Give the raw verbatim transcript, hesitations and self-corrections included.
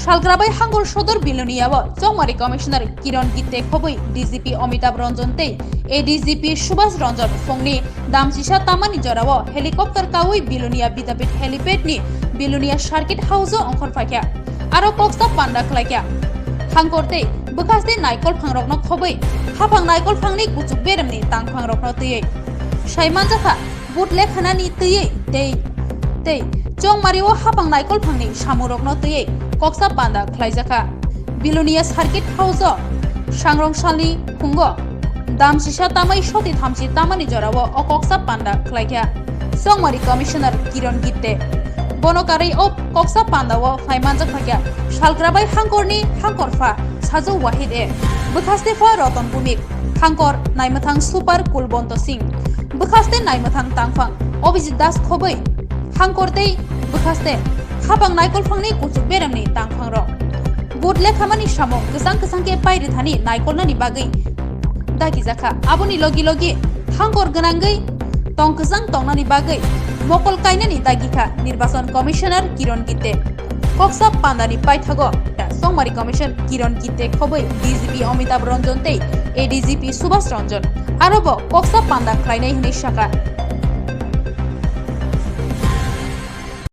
Salkrabai Hangkor Sodor Bilonia o Chongmari Commissioner Kiron Gitte khobwi D G P Amitabh Ranjan tei A D G P Subhas Ranjan phungni damchisa tamani jorao helicopter kawi Bilonia Bidapit helipad ni Bilonia Circuit House o ongkhor phaikha. Aro koksa panda khlaikha. Hangkor tei bwkhaste naikol phangrokno khobwi haphang naikol phangni kuchuk beremni tangphangrokno twiwi. Saimanjakha, vote lekhanani twiwi tei, tei Chongmari o haphang naikol phangni samungrokno twiwi koksa panda khlaijakha. Bilonia Circuit House o sangrong salni phungo damchisa tamwi soti thamchi tamani jorao o koksa panda khlaikha Chongmari Commissioner Kiron Gitte. Bono karwi o koksa pandao phaimanjak phaikha Salkrabai Hangkorni Hangkorpha Sajo Wahid e, bwkhaste pha Roton Bhumik, Hangkor naimwthang Super Kulbonto Singh, bwkhaste naimwthang tangphang Abhijit Das khobwi Hangkor tei bwkhaste haphang naikol phangni kuchuk beremni tangphangrok. Vote lekhamani samung kwchang kwchang khe pairithani naikolnani bagwi dagijakha. Aboni logi logi Hangkor gwnangwi tong kwchang tongnani bagwi mokol kainani dagikha Nirbachon Commissioner Kiron Gitte. Koksa pandani paithago Chongmari Commissioner Kiron Gitte khobwi D G P Amitabh Ranjan tei A D G P Subhas Ranjan arobo koksa panda khlainai hwnwi sakha.